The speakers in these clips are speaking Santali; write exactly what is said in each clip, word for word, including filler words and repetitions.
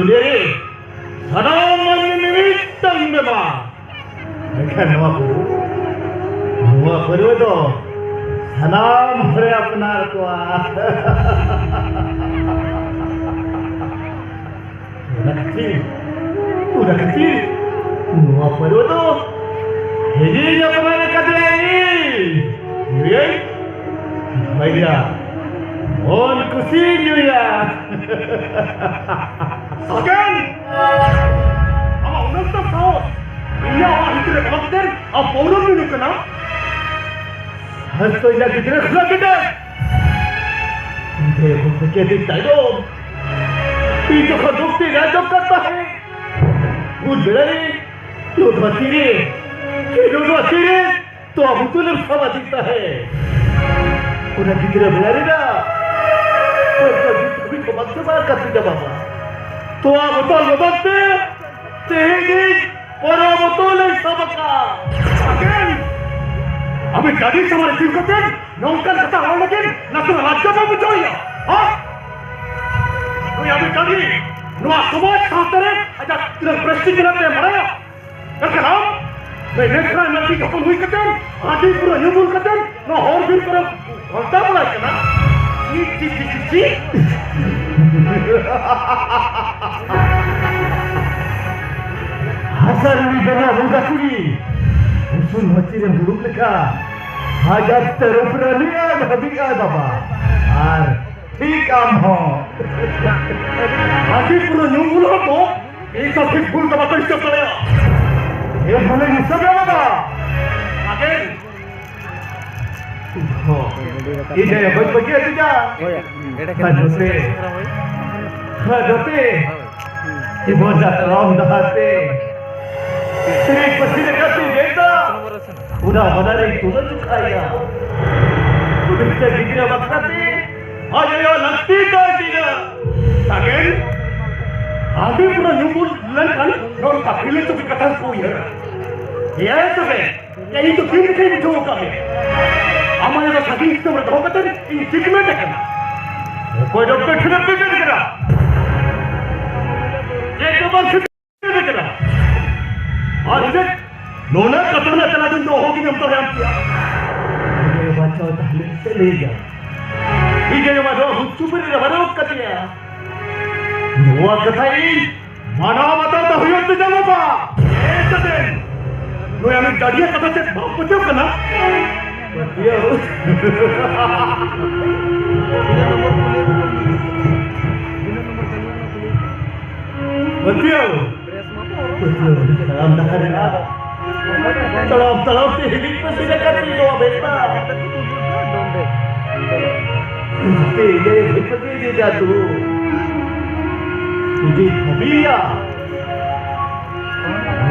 ᱨᱮ ᱥᱟᱱᱟᱢ ᱢᱟᱹᱱᱢᱤ ᱢᱤᱢᱤᱫᱴᱟᱝ ᱵᱮᱢᱟᱨ᱾ ᱢᱮᱱᱠᱷᱟᱱ ᱱᱚᱣᱟ ᱯᱟᱹᱨᱣᱟᱹ, ᱱᱚᱣᱟ ᱯᱟᱹᱨᱣᱟᱹ ᱫᱚ ᱥᱟᱱᱟᱢ ᱦᱚᱲᱮ ᱟᱯᱱᱟᱨ ᱠᱚᱣᱟ᱾ ᱚᱱᱟ ᱠᱷᱟᱹᱛᱤᱨ, ᱚᱱᱟ ᱠᱷᱟᱹᱛᱤᱨ ᱱᱚᱣᱟ ᱯᱟᱹᱨᱣᱟᱹ ᱫᱚ ᱤᱧᱤᱧ ᱟᱯᱱᱟᱨ ᱟᱠᱟᱫᱮᱭᱟ ᱤᱧ᱾ ᱧᱩᱭᱟᱹᱧ, ᱵᱷᱟᱹᱭᱟ, ᱢᱚᱱ ᱠᱩᱥᱤ ᱧᱩᱭᱟ᱾ ᱥᱟᱜᱮᱱ! ᱟᱢᱟᱜ ᱩᱱᱟᱹᱜ ᱛᱟᱢ ᱥᱟᱦᱚᱥ, ᱤᱧᱟᱹᱜ ᱚᱲᱟᱜ ᱵᱷᱤᱛᱨᱤ ᱨᱮ ᱵᱚᱞᱚ ᱠᱟᱛᱮ ᱟᱢ ᱯᱟᱹᱣᱨᱟᱹᱢ ᱧᱩᱧᱩ ᱠᱟᱱᱟ? ᱦᱟᱥᱛᱚ ᱤᱧᱟᱹᱜ ᱜᱤᱫᱽᱨᱟᱹ ᱠᱷᱩᱞᱟᱹ ᱜᱤᱫᱟᱹᱨ᱾ ᱤᱧ ᱴᱷᱮᱱ ᱠᱷᱚᱱ ᱯᱮᱠᱮᱴ ᱤᱧ ᱛᱟᱭᱱᱚᱢ᱾ ᱤᱧ ᱡᱚᱠᱷᱚᱱ ᱫᱩᱠ ᱛᱮᱧ ᱟᱸᱡᱚᱢ ᱠᱟᱱ ᱛᱟᱦᱮᱸ, ᱩᱱ ᱵᱮᱲᱟ ᱨᱮ ᱱᱚᱣᱟ ᱫᱷᱟᱹᱨᱛᱤ ᱨᱮ ᱱᱚᱣᱟ ᱫᱷᱟᱹᱨᱛᱤ ᱨᱮ ᱛᱚᱣᱟ ᱵᱩᱛᱩᱞᱮᱢ ᱥᱟᱵ ᱟᱹᱫᱤᱧ ᱛᱟᱦᱮᱸ᱾ ᱚᱱᱟ ᱜᱤᱫᱽᱨᱟᱹ ᱵᱮᱲᱟ ᱨᱮᱱᱟᱜ ᱚᱱᱟ ᱜᱤᱫᱽᱨᱟᱹ ᱠᱚ ᱵᱟᱝ ᱪᱟᱵᱟ ᱟᱠᱟᱫ ᱛᱤᱧᱟ ᱵᱟᱵᱟ᱾ ᱛᱚᱣᱟ ᱵᱚᱛᱚᱞ ᱵᱚᱫᱚᱞ ᱛᱮ ᱛᱮᱦᱮᱧ ᱤᱧ ᱯᱚᱨᱚ ᱵᱚᱛᱚᱞ ᱤᱧ ᱥᱟᱵ ᱟᱠᱟᱫ᱾ ᱟᱜᱮᱱ! ᱟᱵᱤᱱ ᱰᱟᱹᱰᱤ ᱥᱟᱢᱟᱝ ᱨᱮ ᱛᱤᱸᱜᱩ ᱠᱟᱛᱮ ᱱᱚᱝᱠᱟᱱ ᱠᱟᱛᱷᱟ ᱨᱚᱲ ᱞᱟᱹᱜᱤᱫ ᱱᱟᱥᱮᱱᱟᱜ ᱞᱟᱡᱡᱟ ᱵᱟᱝ ᱵᱩᱡᱷᱟᱹᱣ ᱦᱩᱭᱩᱜᱼᱟ? ᱦᱟ? ᱱᱩᱭ ᱟᱵᱤᱱ ᱰᱟᱹᱰᱤ ᱱᱚᱣᱟ ᱥᱚᱢᱟᱡᱽ ᱥᱟᱶᱛᱟ ᱨᱮ ᱟᱡᱟᱜ ᱛᱤᱱᱟᱹᱜ ᱯᱨᱮᱥᱴᱤᱡᱽ ᱢᱮᱱᱟᱜ ᱛᱟᱭᱟ ᱵᱟᱲᱟᱭᱟ? ᱢᱮᱱᱠᱷᱟᱱ ᱟᱢ, ᱱᱩᱭ ᱞᱮᱠᱷᱨᱟ ᱢᱟᱹᱡᱷᱤ ᱦᱚᱯᱚᱱ ᱦᱩᱭ ᱠᱟᱛᱮ, ᱦᱟᱺᱰᱤ ᱯᱩᱨᱟᱹ ᱧᱩ ᱵᱩᱞ ᱠᱟᱛᱮ, ᱱᱚᱣᱟ ᱦᱚᱨ ᱵᱤᱨ ᱠᱚᱨᱮ ᱜᱷᱚᱞᱴᱟᱣ ᱵᱟᱲᱟᱭ ᱠᱟᱱᱟ᱾ ᱪᱤ, ᱪᱤ, ᱪᱤ, ᱪᱤ, ᱪᱤ᱾ ᱦᱟᱥᱟ ᱨᱮ ᱵᱮᱱᱟᱣ ᱵᱚᱸᱜᱟ ᱠᱩᱲᱤ, ᱩᱥᱩᱞ ᱢᱟᱹᱪᱤ ᱨᱮ ᱫᱩᱲᱩᱵ ᱞᱮᱠᱟ, ᱦᱟᱡᱟᱨ ᱛᱟᱹᱨᱩᱵ ᱨᱟᱹᱱᱤ ᱟᱡ ᱦᱟᱹᱵᱤᱡ ᱟᱡ ᱵᱟᱵᱟ᱾ ᱟᱨ ᱴᱷᱤᱠ ᱟᱢ ᱦᱚᱸ᱾ ᱦᱟᱺᱰᱤ ᱯᱩᱨᱟᱹ ᱧᱩ ᱵᱩᱞ ᱦᱚᱲ ᱫᱚ ᱤᱧ ᱥᱟᱶ ᱴᱷᱤᱠ ᱵᱷᱩᱞ ᱫᱚ ᱵᱟᱠᱚ ᱦᱤᱥᱟᱹᱵ ᱫᱟᱲᱮᱭᱟᱜᱼᱟ᱾ ᱮ ᱵᱷᱟᱞᱮ ᱦᱤᱥᱟᱹᱵ ᱮ ᱵᱟᱵᱟ᱾ ᱟᱜᱮᱱ᱾ ᱦᱚᱸ᱾ ᱤᱧ ᱟᱭᱳ ᱵᱟᱹᱧ ᱵᱟᱹᱜᱤᱭᱟᱫᱮᱭᱟ᱾ ᱦᱳᱭ, ᱮᱸᱰᱮ ᱠᱷᱟᱱ ᱦᱟᱹᱱ ᱱᱚᱛᱮ᱾ ᱦᱟᱹᱱ ᱱᱚᱛᱮ᱾ ᱦᱳᱭ᱾ ᱡᱤᱵᱚᱱ ᱡᱟᱛᱨᱟ ᱰᱟᱦᱟᱨ ᱛᱮ᱾ ᱥᱮᱨᱮᱧ ᱯᱟᱹᱥᱤ ᱞᱮᱠᱟᱛᱮ ᱡᱮᱛᱟ᱾ ᱚᱱᱟ ᱦᱚᱨᱟ ᱨᱮ ᱛᱩᱞᱟᱹ ᱡᱚᱠᱷᱟᱭᱟ᱾ ᱢᱤᱫᱴᱮᱱ ᱜᱤᱫᱽᱨᱟᱹ ᱵᱟᱠᱷᱨᱟ ᱛᱮ ᱟᱡ ᱟᱭᱳ ᱞᱟᱹᱠᱛᱤ ᱛᱟᱭ ᱛᱤᱱᱟᱹᱜ? ᱥᱟᱜᱮᱱ, ᱦᱟᱺᱰᱤ ᱯᱩᱨᱟᱹ ᱧᱩ ᱵᱩᱞ ᱞᱮᱱᱠᱷᱟᱱ ᱱᱚᱝᱠᱟ ᱯᱷᱤᱞᱳᱥᱚᱯᱷᱤ ᱠᱟᱛᱷᱟ ᱠᱚ ᱩᱭᱦᱟᱹᱨᱟ᱾ ᱮᱭᱟᱭ ᱛᱚᱵᱮ, ᱤᱧ ᱫᱚ ᱛᱤᱱ ᱨᱮᱪᱚᱧ ᱵᱩᱡᱷᱟᱹᱣ ᱟᱠᱟᱫ ᱢᱮᱭᱟ᱾ ᱟᱢ ᱟᱭᱳ ᱫᱚ ᱥᱟᱺᱜᱤᱧ ᱫᱤᱥᱚᱢ ᱨᱮ ᱫᱚᱦᱚ ᱠᱟᱛᱮ ᱤᱧ ᱴᱨᱤᱴᱢᱮᱱᱴ ᱮ ᱠᱟᱱᱟ᱾ ᱚᱠᱚᱭ ᱰᱚᱠᱴᱚᱨ ᱴᱷᱮᱱᱮᱢ ᱴᱨᱤᱴᱢᱮᱱᱴ ᱠᱟᱱᱟ? ᱱᱚᱰᱮ ᱠᱟᱛᱷᱟ ᱨᱮᱱᱟᱜ ᱛᱮᱞᱟ ᱫᱚ ᱤᱧ ᱫᱚ ᱚᱦᱚᱜᱤᱧ ᱮᱢ ᱫᱟᱲᱮᱭᱟᱢ ᱠᱮᱭᱟ᱾ ᱤᱧ ᱟᱭᱳ ᱵᱟᱧᱪᱟᱣ ᱛᱟᱦᱮᱸ ᱞᱮᱱ ᱛᱮ ᱞᱟᱹᱭ ᱜᱮᱭᱟ᱾ ᱤᱧ ᱟᱭᱳ ᱢᱟ ᱱᱚᱣᱟ ᱦᱩᱪᱩ ᱵᱤᱨ ᱨᱮ ᱵᱟᱹᱱᱩᱜ ᱠᱟᱫᱮᱭᱟ᱾ ᱱᱚᱣᱟ ᱠᱟᱛᱷᱟ ᱤᱧ ᱢᱟᱱᱟᱣ ᱵᱟᱛᱟᱣ ᱫᱚ ᱦᱩᱭᱩᱜ ᱛᱤᱧᱟ ᱵᱟᱵᱟ᱾ ᱮ ᱪᱮᱛᱮᱱ, ᱱᱩᱭ ᱟᱢᱤᱡ ᱰᱟᱹᱰᱤᱭᱟᱹ ᱠᱟᱛᱷᱟ ᱪᱮᱫ ᱵᱟᱢ ᱯᱟᱹᱛᱭᱟᱹᱣ ᱠᱟᱱᱟ? ᱯᱟᱹᱛᱭᱟᱹᱣ᱾ ᱯᱟᱹᱛᱭᱟᱹᱣ᱾ ᱯᱟᱹᱛᱭᱟᱹᱣ᱾ ᱛᱟᱲᱟᱢ ᱰᱟᱦᱟᱨ ᱨᱮᱱᱟᱜ ᱛᱟᱲᱟᱢ ᱛᱟᱲᱟᱢ ᱛᱮ ᱦᱤᱡᱩᱜ ᱯᱮ ᱥᱤᱫᱷᱟᱹ ᱠᱟᱛᱮ ᱱᱚᱣᱟ ᱵᱮᱯᱟᱨ᱾ ᱛᱮ ᱤᱧ ᱟᱭᱳ ᱵᱷᱤᱛ ᱯᱟᱹᱛᱤ ᱤᱫᱤᱭᱮᱫᱟ ᱛᱚ᱾ ᱡᱩᱫᱤ ᱵᱷᱟᱹᱵᱤᱭᱟ,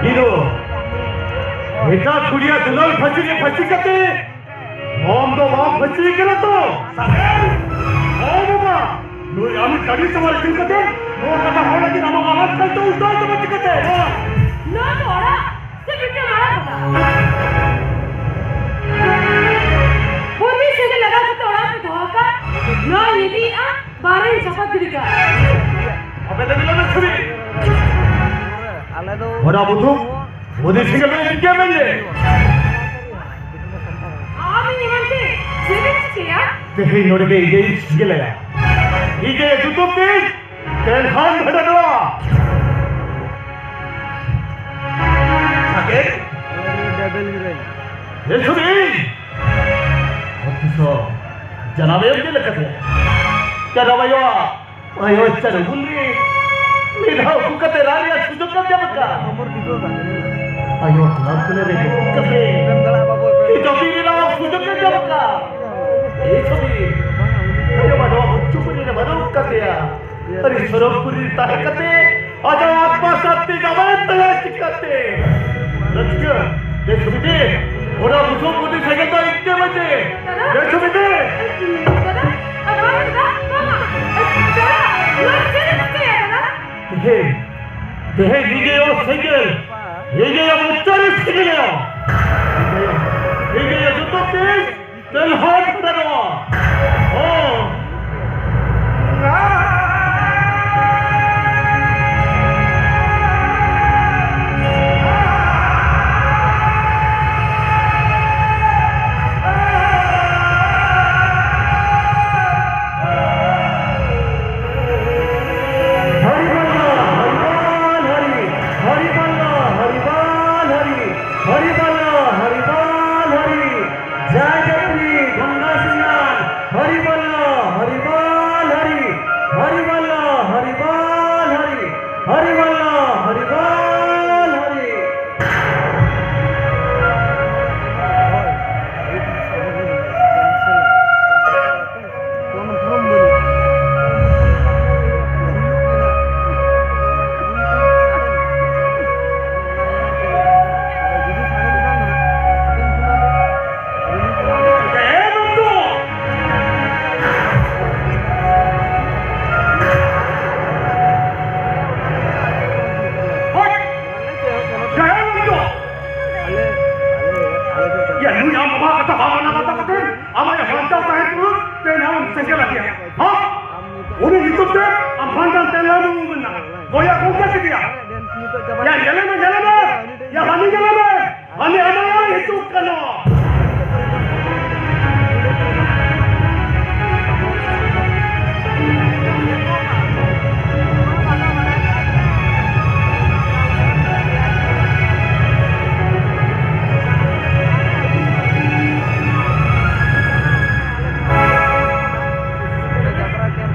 ᱩᱱᱤ ᱫᱚ ᱮᱴᱟᱜ ᱠᱩᱲᱤᱭᱟᱜ ᱫᱩᱞᱟᱹᱲ ᱯᱷᱟᱹᱥᱤ ᱨᱮ ᱯᱷᱟᱹᱥᱤ ᱠᱟᱛᱮ ᱟᱢ ᱫᱚ ᱵᱟᱢ ᱯᱷᱟᱹᱥᱤ ᱠᱟᱱᱟ ᱛᱚ? ᱥᱟᱜᱮᱱ! ᱦᱚᱸ ᱵᱟᱵᱟ, ᱱᱩᱭ ᱟᱢᱤᱡ ᱜᱟᱹᱰᱤ ᱥᱟᱶᱟᱨ ᱤᱫᱤ ᱠᱟᱛᱮ ᱱᱚᱣᱟ ᱠᱟᱛᱷᱟ ᱦᱚᱲ ᱞᱟᱹᱜᱤᱫ ᱟᱢᱟᱜ ᱟᱣᱟᱡ ᱠᱟᱱ ᱛᱟᱢᱟ, ᱩᱞᱴᱟᱹᱣ ᱛᱟᱢᱟ ᱪᱤᱠᱟᱹᱛᱮ? ᱱᱚᱣᱟ ᱫᱚ ᱚᱲᱟᱜ ᱥᱮ ᱢᱤᱫᱴᱟᱝ ᱢᱟᱨᱟᱝ ᱜᱚᱰᱟ? ᱵᱩᱫᱷᱤ ᱥᱮᱸᱜᱮᱞ ᱞᱟᱜᱟᱣ ᱠᱟᱛᱮ ᱚᱲᱟᱜ ᱯᱮ ᱫᱚᱦᱚ ᱟᱠᱟᱫ᱾ ᱱᱚᱣᱟᱧ ᱤᱫᱤᱭᱮᱫᱼᱟ, ᱵᱟᱦᱨᱮᱧ ᱪᱟᱯᱟᱫ ᱜᱤᱰᱤ ᱠᱟᱜᱼᱟ᱾ ᱟᱯᱮ ᱫᱚ ᱛᱤᱱᱟᱹᱜ ᱯᱮ ᱪᱷᱩᱨᱤ? ᱟᱞᱮ ᱫᱚ ᱚᱱᱟ ᱵᱩᱫᱷᱩ, ᱵᱩᱫᱷᱤ ᱥᱮᱸᱜᱮᱞ ᱫᱚ ᱤᱧ ᱜᱮ ᱢᱮᱱ ᱞᱮ᱾ ᱟᱢ ᱤᱧ ᱮᱢᱟᱱ ᱛᱮ ᱪᱮᱫ ᱮᱢ ᱪᱤᱠᱟᱹᱭᱟ? ᱛᱮᱦᱮᱧ ᱱᱚᱰᱮ ᱜᱮ ᱤᱧ ᱜᱮᱧ ᱥᱮᱸᱜᱮᱞ ᱟᱭᱟ᱾ ᱤᱧ ᱜᱮ ᱡᱩᱛᱩᱜ ᱛᱤᱧ ᱛᱮᱞᱦᱟᱱ ᱵᱷᱮᱰᱟ ᱱᱚᱣᱟ᱾ ᱥᱟᱜᱮᱱ? ᱰᱟᱵᱮᱞ ᱦᱤᱨᱳᱭᱤᱱ᱾ ᱮ ᱪᱷᱩᱵᱤ! ᱚᱛᱤᱥ ᱡᱟᱱᱟᱢ ᱮᱢ ᱪᱮᱫ ᱞᱮᱠᱟᱛᱮ? ᱡᱟᱱᱟᱢ ᱟᱭᱳ, ᱟᱭᱳ ᱪᱟᱨᱩ ᱵᱩᱞ ᱨᱮ ᱢᱤᱫ ᱫᱷᱟᱣ ᱩᱠᱩ ᱠᱟᱛᱮ ᱨᱟᱱ ᱨᱮᱭᱟᱜ ᱥᱩᱡᱳᱜᱽ ᱮᱢ ᱧᱟᱢ ᱟᱠᱟᱫ᱾ ᱟᱭᱳ ᱦᱟᱲᱟᱢ ᱠᱚᱞᱮ ᱨᱮ ᱠᱟᱛᱮ ᱡᱟᱹᱯᱤᱫ ᱨᱮᱱᱟᱜ ᱥᱩᱡᱳᱜᱽ ᱮᱢ ᱧᱟᱢ ᱟᱠᱟᱫ᱾ ᱮ ᱪᱷᱩᱵᱤ! ᱟᱭᱳ ᱢᱟ ᱱᱚᱣᱟ ᱩᱪᱩ ᱠᱩᱞᱦᱤ ᱨᱮ ᱵᱟᱹᱱᱩᱜ ᱠᱟᱫᱮᱭᱟ᱾ ᱟᱹᱰᱤ ᱥᱚᱨᱚᱜᱽᱯᱩᱨᱤ ᱨᱮ ᱛᱟᱦᱮᱸ ᱠᱟᱛᱮ ᱟᱡᱟᱜ ᱟᱛᱢᱟ ᱥᱟᱱᱛᱤ ᱧᱟᱢᱟᱭ ᱛᱟᱭᱟ ᱪᱤᱠᱟᱹᱛᱮ? ᱨᱟᱹᱥᱠᱟᱹ, ᱫᱮ ᱪᱷᱚᱵᱤ ᱫᱮ, ᱚᱱᱟ ᱵᱩᱥᱩᱵ ᱠᱩᱴᱤ ᱥᱮᱸᱜᱮᱞ ᱫᱚ ᱤᱧ ᱴᱷᱮᱱ ᱢᱮ᱾ ᱫᱮ ᱪᱷᱚᱵᱤ ᱫᱮ᱾ ᱫᱟᱫᱟ, ᱟᱨ ᱵᱟᱝ ᱫᱟᱫᱟ, ᱵᱟᱝᱟ᱾ ᱫᱟᱫᱟ, ᱱᱚᱣᱟ ᱪᱮᱫ ᱮᱢ ᱪᱤᱠᱟᱹᱭᱟ ᱫᱟᱫᱟ? ᱛᱮᱦᱮᱧ, ᱛᱮᱦᱮᱧ ᱤᱧ ᱟᱭᱳ ᱥᱮᱸᱜᱮᱞ, ᱤᱧ ᱟᱭᱳ ᱢᱚᱪᱟ ᱨᱮ ᱥᱮᱸᱜᱮᱞ ᱟᱭᱟ᱾ ᱤᱧ ᱟᱭᱳ ᱡᱚᱛᱚ ᱛᱮᱧ ᱛᱮᱞᱦᱚᱸ ᱯᱷᱮᱰᱟᱱᱚᱜᱼᱟ᱾ ᱦᱚᱸ᱾ ᱚᱠᱚᱭᱟᱜ ᱠᱚ ᱚᱱᱠᱟ ᱠᱮᱫᱮᱭᱟ? ᱰᱮᱱᱥ ᱱᱤᱛᱚᱜ ᱪᱟᱵᱟ ᱭᱟ, ᱧᱮᱞᱮ ᱢᱮ, ᱧᱮᱞᱮ ᱢᱮ᱾ ᱭᱟ, ᱦᱟᱹᱱᱤ ᱧᱮᱞᱮ ᱢᱮ᱾ ᱦᱟᱹᱱᱤ ᱟᱢᱟᱭ ᱦᱤᱡᱩᱜ ᱠᱟᱱᱟ᱾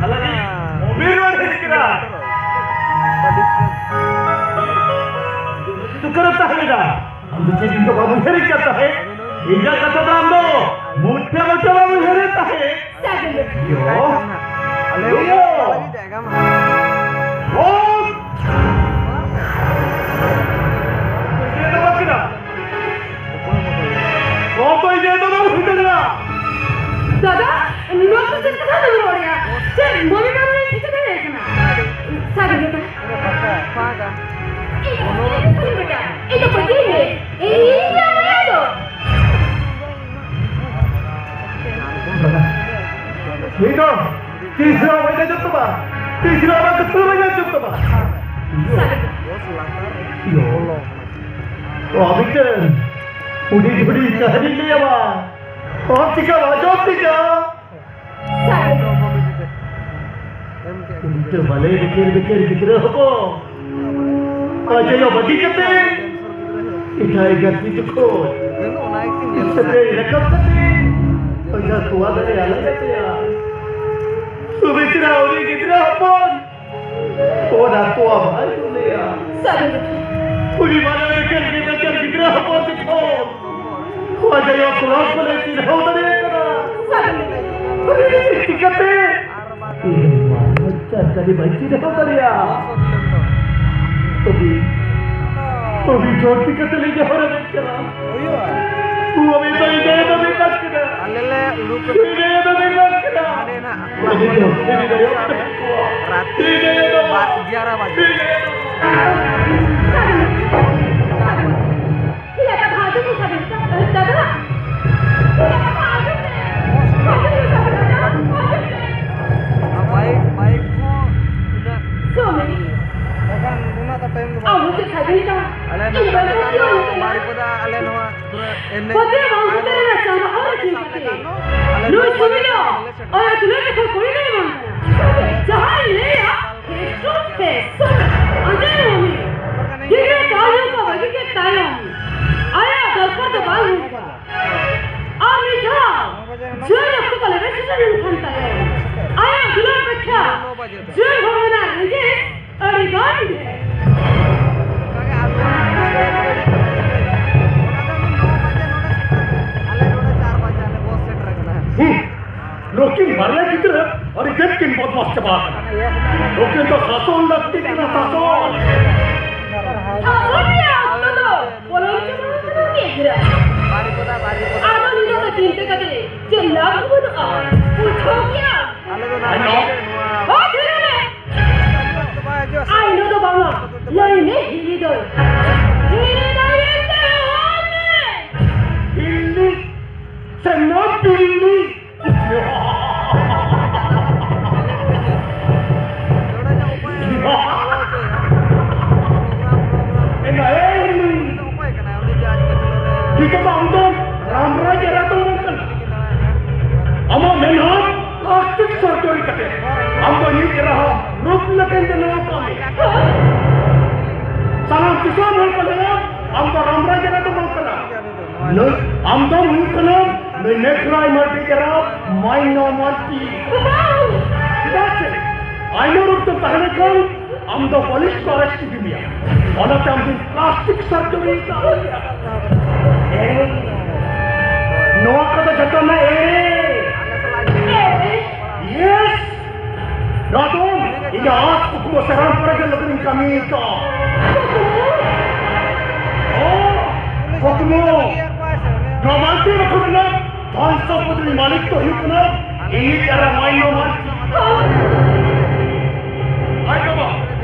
ᱟᱞᱟᱜᱤ ᱢᱚᱢᱤ ᱨᱚᱲ ᱦᱮᱡ ᱠᱟᱱᱟ᱾ ᱛᱩᱠᱟᱹᱨᱮ ᱛᱟᱦᱮᱸ ᱞᱮᱱᱟ᱾ ᱟᱢ ᱫᱚ ᱪᱮᱫ ᱤᱧ ᱫᱚ ᱵᱟᱢ ᱩᱭᱦᱟᱹᱨᱮᱫ ᱠᱟᱱ ᱛᱟᱦᱮᱸᱫ? ᱤᱧᱟᱹᱜ ᱠᱟᱛᱷᱟ ᱫᱚ ᱟᱢ ᱫᱚ ᱢᱚᱴᱷᱮ ᱢᱚᱴᱷᱮ ᱵᱟᱢ ᱩᱭᱦᱟᱹᱨᱮᱫ ᱛᱟᱦᱮᱸᱫ? ᱭᱳ᱾ ᱭᱳ᱾ ᱚ᱾ ᱤᱧ ᱫᱚ ᱵᱟᱝ ᱠᱟᱱᱟ᱾ ᱚᱠᱚᱭ ᱫᱚ ᱤᱧ ᱫᱚ ᱵᱟᱝ ᱦᱩᱭ ᱫᱟᱲᱮᱭᱟᱜᱼᱟ᱾ ᱫᱟᱫᱟ, ᱱᱚᱣᱟ ᱫᱚ ᱪᱮᱫ ᱠᱟᱛᱷᱟ ᱫᱚᱢ ᱨᱚᱲᱮᱫᱼᱟ? ᱪᱮᱫ ᱢᱚᱢᱤ ᱵᱟᱢ ᱞᱟᱹᱭ ᱴᱷᱤᱠ ᱫᱟᱲᱮᱭᱟᱭ ᱠᱟᱱᱟ? ᱥᱟᱹᱨᱤ ᱜᱮ ᱫᱟ᱾ ᱤᱧ ᱫᱚ ᱵᱟᱹᱧ ᱞᱟᱹᱭᱟ᱾ ᱤᱧ ᱫᱚ ᱵᱟᱹᱧ ᱞᱟᱹᱭᱟ᱾ ᱤᱧ ᱫᱚ ᱵᱟᱹᱧ ᱞᱟᱹᱭᱟ᱾ ᱱᱩᱭ ᱫᱚ ᱛᱤᱥ ᱦᱚᱸ ᱵᱟᱹᱧ ᱟᱸᱡᱚᱢ ᱛᱟᱢᱟ, ᱛᱤᱥ ᱦᱚᱸ ᱟᱢᱟᱜ ᱠᱟᱛᱷᱟ ᱵᱟᱹᱧ ᱟᱸᱡᱚᱢ ᱛᱟᱢᱟ᱾ ᱤᱭᱳ᱾ ᱚ, ᱢᱤᱫᱴᱮᱱ ᱦᱩᱰᱤᱧ ᱦᱩᱰᱤᱧ ᱠᱟᱹᱦᱱᱤᱧ ᱞᱟᱹᱭᱟᱢᱟ, ᱚᱦᱚᱢ ᱪᱤᱠᱟᱹᱣᱟ, ᱟᱸᱡᱚᱢ ᱛᱤᱧᱟ᱾ ᱩᱞᱴᱟᱹ ᱵᱟᱞᱮ ᱵᱮᱠᱮᱨ ᱵᱮᱠᱮᱨ ᱜᱤᱫᱽᱨᱟᱹ ᱦᱚᱯᱚᱱ᱾ ᱟᱡ ᱟᱭᱳ ᱵᱟᱹᱜᱤ ᱠᱟᱛᱮ ᱮᱴᱟᱜ ᱮᱸᱜᱟᱛ ᱠᱩᱲᱤ ᱡᱚᱠᱷᱚᱱ ᱥᱮᱛᱮᱧ ᱨᱟᱠᱟᱵ ᱠᱟᱛᱮ ᱚᱡᱷᱟ ᱛᱚᱣᱟ ᱫᱟᱨᱮ ᱟᱞᱟᱭ ᱠᱟᱛᱮᱭᱟ᱾ ᱥᱩᱢᱤᱛᱨᱟ ᱩᱱᱤ ᱜᱤᱫᱽᱨᱟᱹ ᱦᱚᱯᱚᱱ ᱚᱱᱟ ᱛᱚᱣᱟ ᱵᱟᱭ ᱧᱩ ᱞᱮᱭᱟ᱾ ᱥᱟᱹᱨᱤ ᱜᱮ᱾ ᱩᱱᱤ ᱵᱟᱞᱮ ᱵᱮᱠᱮᱨ ᱵᱮᱠᱮᱨ ᱜᱤᱫᱽᱨᱟᱹ ᱦᱚᱯᱚᱱ ᱡᱚᱠᱷᱚᱱ ᱟᱡ ᱟᱭᱳ ᱠᱚᱞᱚᱢ ᱠᱚᱞᱮ ᱪᱤᱱᱦᱟᱹᱣ ᱫᱟᱲᱮᱭᱟᱭ ᱠᱟᱱᱟ᱾ ᱥᱟᱹᱨᱤ ᱜᱮ᱾ ᱪᱤᱠᱟᱹᱛᱮ? ᱤᱧ ᱢᱟ ᱪᱟᱨ ᱪᱟᱹᱨᱤ ᱵᱟᱹᱧ ᱪᱤᱱᱦᱟᱹᱣ ᱫᱟᱲᱮᱭᱟᱜᱼᱟ᱾ ᱟᱹᱰᱤ, ᱟᱹᱰᱤ ᱡᱳᱨ ᱪᱤᱠᱟᱹᱛᱮ ᱞᱤᱧ ᱦᱚᱨᱚᱜ ᱮᱫ ᱠᱟᱱᱟ? ᱦᱩᱭᱩᱜᱼᱟ᱾ ᱩᱣᱟᱹ ᱢᱤᱫ ᱫᱚ ᱤᱧ ᱫᱚ ᱢᱤᱫ ᱞᱟᱠᱷ ᱠᱟᱱᱟ᱾ ᱟᱞᱮ ᱞᱮ ᱩᱰᱩᱠ ᱮᱱᱟ᱾ ᱤᱧ ᱫᱚ ᱢᱤᱫ ᱞᱟᱠᱷ ᱠᱟᱱᱟ᱾ ᱦᱟᱸᱰᱮ ᱱᱟᱜ ᱤᱧ ᱫᱚ ᱤᱧ ᱫᱚ ᱨᱟᱛ ᱤᱧ ᱫᱚ ᱵᱟᱨ ᱮᱜᱟᱨᱚ ᱵᱟᱡᱮ᱾ ᱤᱧ ᱫᱚ ᱤᱭᱟ, ᱠᱟᱛᱷᱟ ᱟᱸᱡᱚᱢ ᱢᱮ ᱥᱟᱵᱤᱱ, ᱫᱟᱫᱟ᱾ ᱤᱭᱟ, ᱠᱟᱛᱷᱟ ᱟᱸᱡᱚᱢ ᱢᱮ᱾ ᱟᱸᱡᱚᱢ ᱢᱮ ᱥᱟᱵᱤᱱ, ᱫᱟᱫᱟ᱾ ᱟᱸᱡᱚᱢ ᱢᱮ᱾ ᱟᱨ ᱵᱟᱭᱤᱠ, ᱵᱟᱭᱤᱠ ᱦᱚᱸ ᱛᱤᱱᱟᱹᱜ ᱥᱩᱢᱤ, ᱚᱱᱟ ᱫᱚ ᱴᱟᱭᱤᱢ ᱫᱚ ᱟᱢ ᱵᱟᱝ᱾ ᱦᱚᱸ ᱪᱮᱫ ᱥᱟᱹᱜᱟᱹᱭ ᱛᱟᱢ? ᱟᱞᱮ ᱤᱧ ᱱᱚᱛᱮ ᱵᱟᱹᱧ ᱫᱚ ᱵᱩᱡᱷᱟᱹᱣ ᱠᱟᱱᱟ᱾ ᱵᱟᱨᱤᱯᱟᱫᱟ, ᱟᱞᱮ ᱱᱚᱣᱟ ᱯᱩᱨᱟᱹ ᱮᱱᱮᱡ ᱯᱟᱹᱛᱭᱟᱹᱣ ᱵᱟᱝ ᱟᱨ ᱯᱟᱹᱛᱭᱟᱹᱣ ᱨᱮᱱᱟᱜ ᱪᱟᱸᱫᱟ ᱚᱞ ᱟᱞᱮ ᱦᱚᱪᱚ ᱥᱟᱵ ᱠᱟᱛᱮ ᱞᱮᱠᱷᱟᱱ ᱫᱚ ᱟᱞᱮ ᱱᱩᱭ ᱱᱚᱣᱟ ᱥᱩᱵᱤᱫᱷᱟ ᱵᱟᱡᱟᱨ ᱨᱮᱞᱮ ᱥᱮᱴᱮᱨ ᱚᱱᱟ ᱠᱟᱱᱟ᱾ ᱛᱩᱞᱟᱹᱡᱚᱠᱷᱟ ᱠᱩᱲᱤ ᱫᱚᱭ ᱵᱟᱝ ᱠᱟᱱᱟ᱾ ᱡᱟᱦᱟᱸᱭ ᱞᱟᱹᱭᱟ, face to face᱾ ᱟᱸᱡᱚᱢ ᱢᱮ᱾ ᱜᱤᱫᱽᱨᱟᱹ ᱛᱟᱭᱚᱢ ᱠᱚ ᱵᱟᱹᱜᱤ ᱠᱮᱫ ᱛᱟᱭᱚᱢ, ᱟᱭᱟᱜ ᱫᱚᱨᱠᱟᱨ ᱫᱚ ᱵᱟᱝ ᱦᱩᱭᱩᱜᱼᱟ᱾ ᱟᱨ ᱢᱤᱫ ᱫᱷᱟᱣ ᱡᱩᱣᱟᱹᱱ ᱚᱠᱛᱚ ᱛᱟᱞᱮ ᱨᱮ ᱥᱮᱴᱮᱨ ᱞᱮᱱᱠᱷᱟᱱ ᱛᱟᱭᱚᱢ, ᱟᱭᱟᱜ ᱫᱩᱞᱟᱹᱲ ᱯᱮᱠᱷᱟ ᱡᱩᱣᱟᱹᱱ ᱦᱚᱲᱢᱚ ᱨᱮᱱᱟᱜ ᱨᱮᱸᱜᱮᱡ ᱟᱹᱰᱤ ᱜᱟᱱ ᱰᱷᱮᱨ᱾ ᱚᱱᱠᱟᱜᱮ ᱟᱨ ᱱᱚᱣᱟ ᱥᱴᱮᱡ ᱜᱟᱹᱰᱤ ᱠᱚ ᱚᱱᱟ ᱫᱚ ᱱᱚ ᱵᱟᱡᱮ ᱱᱚᱰᱮ ᱥᱮᱴᱮᱨ ᱠᱟᱱᱟ᱾ ᱟᱞᱮ ᱱᱚᱰᱮ ᱪᱟᱨ ᱵᱟᱡᱮ ᱟᱞᱮ ᱵᱚᱥ ᱥᱮᱴᱮᱨ ᱠᱟᱱᱟ᱾ ᱦᱩᱸ᱾ ᱱᱩᱠᱤᱱ ᱵᱟᱨᱭᱟ ᱜᱤᱫᱽᱨᱟᱹ ᱟᱹᱰᱤ ᱛᱮᱫ ᱠᱤᱱ ᱵᱚᱫᱢᱟᱥ ᱪᱟᱵᱟ ᱟᱠᱟᱱᱟ᱾ ᱱᱩᱠᱤᱱ ᱫᱚ ᱥᱟᱥᱚᱱ ᱞᱟᱹᱠᱛᱤ ᱠᱟᱱᱟ, ᱥᱟᱥᱚᱱ᱾ ᱥᱟᱥᱚᱱ ᱨᱮᱭᱟᱜ ᱚᱠᱛᱚ ᱫᱚ ᱯᱚᱞᱚᱢ ᱪᱟᱵᱟ ᱟᱠᱟᱱᱟ, ᱜᱤᱫᱽᱨᱟᱹ᱾ ᱟᱫᱚ ᱱᱤᱛᱚᱜ ᱫᱚ ᱪᱤᱱᱛᱟᱹ ᱠᱟᱛᱮ ᱪᱮᱫ ᱞᱟᱵᱷ ᱵᱟᱹᱱᱩᱜᱼᱟ, ᱵᱩᱡᱷᱟᱹᱣ ᱠᱮᱜᱼᱟᱢ? ᱟᱞᱮ ᱫᱚ ᱱᱚᱣᱟ ᱟᱭ ᱱᱚ᱾ ᱦᱳᱭ, ᱫᱷᱤᱨᱮ ᱢᱮ᱾ ᱟᱭ ᱱᱚ ᱫᱚ ᱵᱟᱝᱟ, ᱞᱟᱹᱭ ᱢᱮ ᱦᱤᱞᱤ ᱫᱚᱭ᱾ ᱦᱤᱞᱤ ᱫᱚᱭ ᱮᱱᱛᱮ ᱦᱚᱦᱚ ᱢᱮ᱾ ᱦᱤᱞᱤ ᱥᱮ ᱱᱚ ᱵᱤᱞᱤ? ᱮᱱᱟ, ᱮᱭ! ᱱᱤᱛᱚᱜ ᱫᱚ ᱟᱢ ᱫᱚ ᱨᱟᱢ ᱨᱟᱡᱽ ᱮᱨᱟ ᱫᱚ ᱵᱟᱝ ᱠᱟᱱᱟ᱾ ᱟᱢᱟᱜ ᱢᱮᱱᱦᱚᱨ plastic surgery ᱠᱟᱛᱮ ᱟᱢ ᱫᱚ ᱤᱧᱤᱡ ᱮᱨᱟ ᱦᱚᱸ ᱨᱩᱯ ᱞᱮᱠᱟᱧ ᱵᱮᱱᱟᱣ ᱟᱠᱟᱫ ᱢᱮᱭᱟ᱾ ᱥᱟᱱᱟᱢ ᱫᱤᱥᱚᱢ ᱦᱚᱲ ᱠᱚ ᱞᱟᱹᱭᱟ, ᱟᱢ ᱫᱚ ᱨᱟᱢ ᱨᱟᱡᱽ ᱮᱨᱟ ᱫᱚ ᱵᱟᱝ ᱠᱟᱱᱟ᱾ ᱱᱩᱭ, ᱟᱢ ᱫᱚᱢ ᱦᱩᱭᱩᱜ ᱠᱟᱱᱟ ᱱᱩᱭ ᱢᱮᱜᱷᱨᱟᱭ ᱢᱟᱨᱰᱤ ᱜᱮᱨᱟ ᱢᱟᱭᱱᱟ ᱢᱟᱨᱰᱤ᱾ ᱪᱮᱫᱟᱜ ᱥᱮ ᱟᱭᱢᱟ ᱨᱳᱜᱽ ᱛᱮᱢ ᱛᱟᱦᱮᱸ ᱞᱮᱱᱠᱷᱟᱱ ᱟᱢ ᱫᱚ ᱯᱩᱞᱤᱥ ᱠᱚ arrest ᱤᱫᱤ ᱢᱮᱭᱟ᱾ ᱚᱱᱟᱛᱮ ᱟᱢ ᱫᱚ plastic surgery ᱠᱟᱜ ᱢᱮᱭᱟ᱾ ᱮ, ᱱᱚᱣᱟ ᱠᱚᱫᱚ ᱡᱚᱛᱚ ᱱᱟ ᱮᱲᱮ᱾ Yes! ᱱᱚᱣᱟ ᱫᱚ ᱤᱧᱟᱹᱜ ᱟᱸᱥ ᱠᱩᱠᱢᱩ ᱥᱮ ᱨᱟᱱ ᱯᱚᱨᱮ ᱜᱮ ᱞᱟᱹᱜᱤᱫ ᱤᱧ ᱠᱟᱹᱢᱤ ᱠᱟᱜᱼᱟ᱾ ᱚ, ᱠᱩᱠᱢᱩ᱾ ᱱᱚᱣᱟ ᱢᱟᱞᱛᱤ ᱵᱟᱠᱷᱳᱞ ᱨᱮᱱᱟᱜ ᱫᱷᱚᱱ ᱥᱚᱢᱯᱚᱫ ᱨᱤᱱ ᱢᱟᱹᱞᱤᱠ ᱫᱚ ᱦᱩᱭᱩᱜ ᱠᱟᱱᱟ ᱤᱧᱤᱡ ᱮᱨᱟ ᱢᱟᱭᱱᱚ ᱢᱟᱹᱞᱤᱠ᱾ ᱟᱡ ᱵᱟᱵᱟ,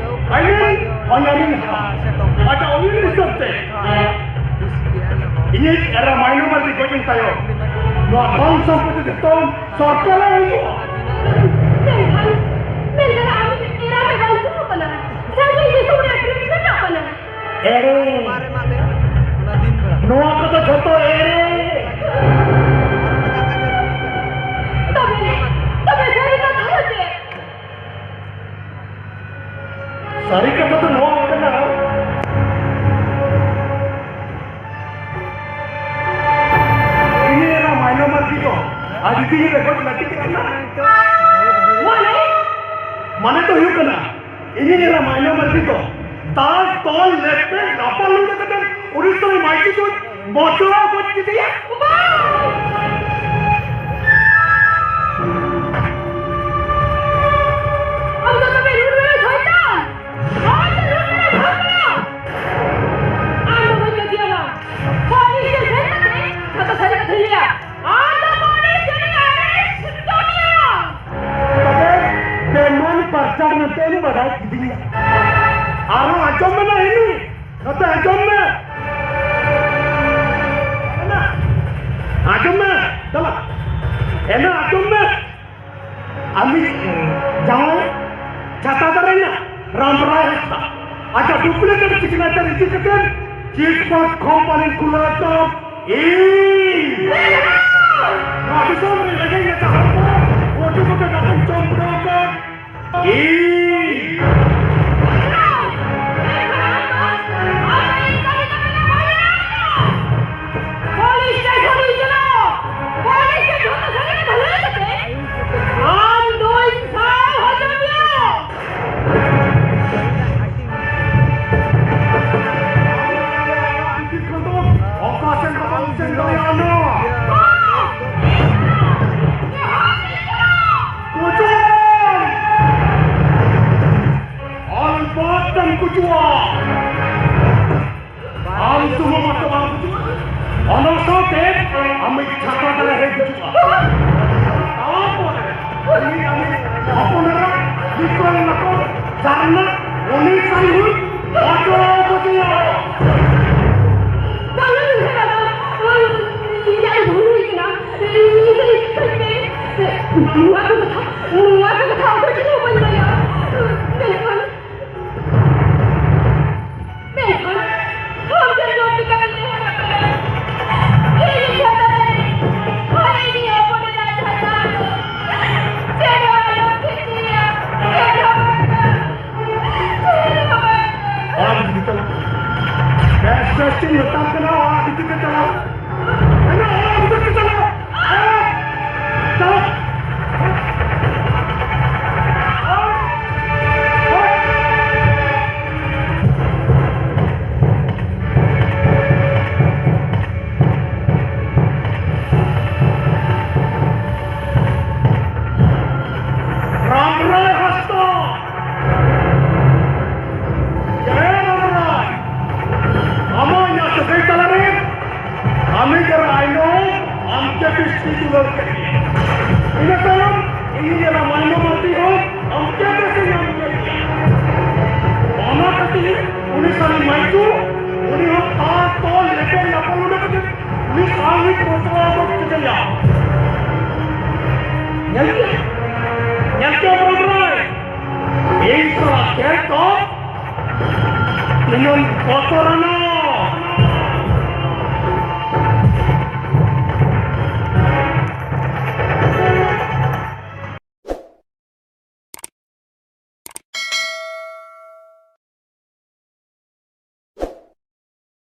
ᱟᱡ ᱨᱤᱱ ᱦᱚᱧᱦᱟᱨᱤᱧ ᱦᱟᱲᱟᱢ᱾ ᱟᱡᱟᱜ ᱩᱭᱦᱟᱹᱨ ᱦᱤᱥᱟᱹᱵ ᱛᱮ ᱤᱧᱤᱡ ᱮᱨᱟ ᱢᱟᱭᱱᱚ ᱢᱟᱹᱞᱤᱠ ᱜᱚᱡ ᱮᱱ ᱛᱟᱭᱚᱢ ᱱᱚᱣᱟ ᱫᱷᱚᱱ ᱥᱚᱢᱯᱚᱫ ᱡᱚᱛᱚ ᱥᱚᱨᱠᱟᱨᱟᱜ ᱦᱩᱭᱩᱜᱼᱟ᱾ ᱢᱮᱱᱠᱷᱟᱱ, ᱢᱮᱱᱠᱷᱟᱱ ᱟᱢ ᱮᱨᱟ ᱢᱮ ᱵᱟᱧᱪᱟᱣ ᱠᱟᱱᱟ᱾ ᱥᱟᱹᱜᱩᱱ ᱫᱤᱥᱚᱢ ᱮᱲᱮ᱾ ᱱᱚᱣᱟ ᱠᱚᱫᱚ ᱡᱷᱚᱛᱚ ᱮᱲᱮ᱾ ᱛᱚᱵᱮ, ᱛᱚᱵᱮ ᱥᱟᱹᱨᱤ ᱠᱟᱛᱷᱟ ᱫᱚ ᱪᱮᱫ? ᱥᱟᱹᱨᱤ ᱠᱟᱛᱷᱟ ᱫᱚ ᱱᱚᱣᱟ ᱠᱟᱱᱟ, ᱤᱧ ᱮᱨᱟ ᱢᱟᱭᱱᱟ ᱢᱟᱹᱨᱰᱤ ᱫᱚ ᱟᱹᱰᱤ ᱫᱤᱱ ᱨᱮᱠᱚ ᱞᱟᱹᱴᱤ ᱠᱟᱱᱟ᱾ ᱢᱟᱱᱮ? ᱢᱟᱱᱮ ᱫᱚ ᱦᱩᱭᱩᱜ ᱠᱟᱱᱟ, ᱤᱧᱤᱡ ᱮᱨᱟ ᱢᱟᱭᱱᱟ ᱢᱟᱹᱨᱰᱤ ᱫᱚ ᱫᱟᱞ, ᱛᱚᱞ, ᱞᱮᱯᱮᱡ, ᱨᱟᱯᱟᱜ ᱞᱩᱰᱟᱹ ᱠᱟᱛᱮ ᱩᱲᱤᱥᱥᱟ ᱨᱮ ᱢᱟᱹᱭᱡᱩ ᱫᱚ ᱵᱚᱪᱚᱞᱟᱣ ᱜᱚᱡ ᱠᱮᱫᱮᱭᱟ᱾ ᱟᱢ ᱫᱚ ᱛᱚᱵᱮ ᱨᱩᱰ ᱨᱮ ᱥᱚᱭᱛᱟᱱ! ᱟᱢ ᱫᱚ ᱨᱩᱰ ᱨᱮ ᱥᱚᱭᱛᱟᱱ! ᱟᱢ ᱫᱚ ᱵᱟᱹᱧ ᱯᱟᱹᱛᱭᱟᱹᱣᱟ᱾ ᱯᱩᱞᱤᱥ ᱴᱷᱮᱱ ᱥᱮᱱ ᱠᱟᱛᱮ ᱡᱷᱚᱛᱚ ᱥᱟᱹᱨᱤ ᱠᱟᱛᱷᱟᱧ ᱞᱟᱹᱭᱟ᱾ ᱟᱢ ᱫᱚ ᱯᱩᱞᱤᱥ ᱴᱷᱮᱱ ᱟᱨᱮᱥᱴ ᱠᱟᱢᱤᱭᱟ᱾ ᱛᱚᱵᱮ ᱯᱮᱢᱟᱱ ᱯᱟᱨᱪᱟᱲ ᱢᱮᱱᱛᱮᱢ ᱵᱟᱰᱟᱭ ᱠᱤᱫᱤᱧᱟ᱾ ᱟᱨᱦᱚᱸ ᱟᱸᱡᱚᱢ ᱢᱮ ᱱᱟ ᱦᱤᱱᱤ, ᱱᱚᱛᱮ ᱟᱸᱡᱚᱢ ᱢᱮ᱾ ᱟᱸᱡᱚᱢ ᱢᱮ, ᱪᱟᱞᱟ᱾ ᱮᱱᱟ ᱟᱸᱡᱚᱢ ᱢᱮ᱾ ᱟᱢᱤᱡ ᱡᱟᱶᱟᱭ ᱪᱷᱟᱛᱟ ᱫᱟᱨᱮ ᱨᱮᱱᱟᱜ ᱨᱟᱢᱨᱟᱭ ᱦᱟᱸᱥᱫᱟ ᱟᱡᱟᱜ ᱰᱩᱯᱞᱤᱠᱮᱴ ᱥᱤᱜᱽᱱᱮᱪᱟᱨ ᱤᱫᱤ ᱠᱟᱛᱮ ᱪᱤᱴ ᱯᱷᱟᱱᱰ ᱠᱳᱢᱯᱟᱱᱤ ᱠᱷᱩᱞᱟᱹᱣ ᱫᱚ ᱤᱧ᱾ ᱱᱚᱣᱟ ᱫᱤᱥᱚᱢ ᱨᱮ ᱨᱮᱸᱜᱮᱡ ᱱᱟᱪᱟᱨ ᱦᱚᱲ ᱠᱚ ᱠᱳᱴᱤ ᱠᱳᱴᱤ ᱴᱟᱠᱟᱧ ᱡᱚᱢ ᱯᱩᱨᱟᱹᱣ ᱟᱠᱟᱫ ᱤᱧ᱾ ᱯᱩᱞᱤᱥ ᱴᱷᱮᱱ ᱠᱷᱚᱱ ᱤᱧ ᱪᱟᱞᱟᱣ᱾ ᱯᱩᱞᱤᱥ ᱴᱷᱮᱱ ᱡᱷᱚᱛᱚ ᱥᱟᱹᱨᱤ ᱠᱟᱛᱷᱟ ᱞᱟᱹᱭ ᱠᱟᱛᱮ ᱟᱢ ᱫᱚ ᱤᱧ ᱥᱟᱶ ᱦᱚᱪᱚ ᱢᱮᱭᱟ᱾ ᱚᱠᱟ ᱥᱮᱱ ᱦᱚᱸ ᱵᱟᱢ ᱥᱮᱱ ᱫᱟᱲᱮᱭᱟᱜᱼᱟ ᱱᱚᱣᱟ᱾ ᱜᱩᱡᱩᱜ! ᱟᱞᱵᱟᱛ ᱮᱢ ᱜᱩᱡᱩᱜᱼᱟ᱾ ᱟᱢ ᱥᱩᱢᱩᱝ ᱢᱚᱛᱚ ᱵᱟᱢ ᱜᱩᱡᱩᱜᱼᱟ, ᱚᱱᱟ ᱥᱟᱶᱛᱮ ᱟᱢᱤᱡ ᱪᱷᱟᱛᱟ ᱫᱟᱨᱮ ᱦᱚᱸᱭ ᱜᱩᱡᱩᱜᱼᱟ᱾ ᱛᱟᱨᱯᱚᱨᱮ ᱩᱱᱤ ᱟᱢᱤᱡ ᱦᱚᱯᱚᱱ ᱮᱨᱟ ᱞᱤᱠᱚᱞ ᱞᱟᱠᱚᱞ ᱡᱟᱨᱱᱟ ᱩᱱᱤ ᱥᱟᱭ ᱦᱚᱸᱭ ᱚᱪᱚᱲᱟᱣ ᱜᱚᱫᱮᱭᱟ᱾ ᱵᱟᱝᱟ ᱜᱚᱢᱠᱮ ᱵᱟᱵᱟ, ᱤᱧᱟᱜ ᱵᱷᱩᱞ ᱦᱩᱭ ᱠᱟᱱᱟ᱾ ᱤᱧ ᱫᱚ ᱱᱤᱛᱚᱜ ᱠᱷᱚᱱ ᱜᱮ ᱱᱚᱣᱟ ᱠᱚ ᱠᱟᱛᱷᱟ, ᱱᱚᱣᱟ ᱠᱚ ᱠᱟᱛᱷᱟ ᱚᱠᱚᱭ ᱴᱷᱮᱱ ᱦᱚᱸ ᱵᱟᱹᱧ ᱞᱟᱹᱭᱟ᱾ ᱢᱮᱱᱠᱷᱟᱱ ᱢᱮᱱᱠᱷᱟᱱ ᱢᱮᱛᱟᱢ ᱠᱟᱱᱟ, ᱚᱲᱟᱜ ᱵᱷᱤᱛᱤᱨ ᱛᱮ ᱪᱟᱞᱟᱜ᱾ ᱢᱮᱱᱟ, ᱚᱲᱟᱜ ᱵᱷᱤᱛᱤᱨ ᱛᱮ ᱪᱟᱞᱟᱜ᱾ ᱪᱟᱞᱟᱜ᱾ ᱨᱟᱢᱨᱟᱭ ᱦᱟᱸᱥᱫᱟ᱾ ᱡᱟᱭ ᱨᱟᱢᱨᱟᱭ᱾ ᱟᱢᱟᱜ ᱤᱧᱟᱹᱜ ᱥᱟᱹᱜᱟᱹᱭ ᱛᱟᱞᱟᱨᱮ ᱟᱢᱤᱡ ᱟᱨ ᱟᱭᱱᱚᱢ ᱟᱢ ᱪᱮᱫ ᱤᱥ ᱫᱩᱞᱟᱹᱲ ᱠᱮᱫ ᱢᱮᱭᱟ᱾ ᱤᱱᱟᱹ ᱛᱟᱭᱚᱢ ᱤᱧᱤᱡ ᱟᱨ ᱢᱟᱭᱱᱚᱢ ᱢᱟᱹᱨᱰᱤ ᱦᱚᱸ ᱟᱢ ᱪᱮᱫ ᱤᱥ ᱧᱟᱢ ᱠᱮᱫ ᱢᱮᱭᱟ᱾ ᱚᱱᱟ ᱠᱷᱟᱹᱛᱤᱨ ᱩᱱᱤ ᱥᱟᱞᱤ ᱢᱟᱹᱭᱪᱩ, ᱩᱱᱤ ᱦᱚᱸ ᱛᱟᱨ ᱛᱚᱞ ᱮᱯᱮᱢ ᱧᱟᱯᱟᱢ ᱩᱰᱩᱠ ᱠᱟᱛᱮ ᱩᱱᱤ ᱥᱟᱞ ᱢᱤᱫ ᱵᱚᱪᱷᱚᱨ ᱟᱵᱚ ᱪᱤᱠᱟᱹᱭᱟ? ᱧᱮᱞ ᱠᱮᱫ? ᱧᱮᱞ ᱠᱮᱫ ᱵᱚᱲᱚ ᱵᱚᱲᱚ? ᱤᱧ ᱥᱟᱞᱟᱜ ᱠᱷᱮᱞ ᱫᱚ ᱛᱤᱱᱟᱹᱝ ᱵᱚᱛᱚᱨᱟᱱᱟ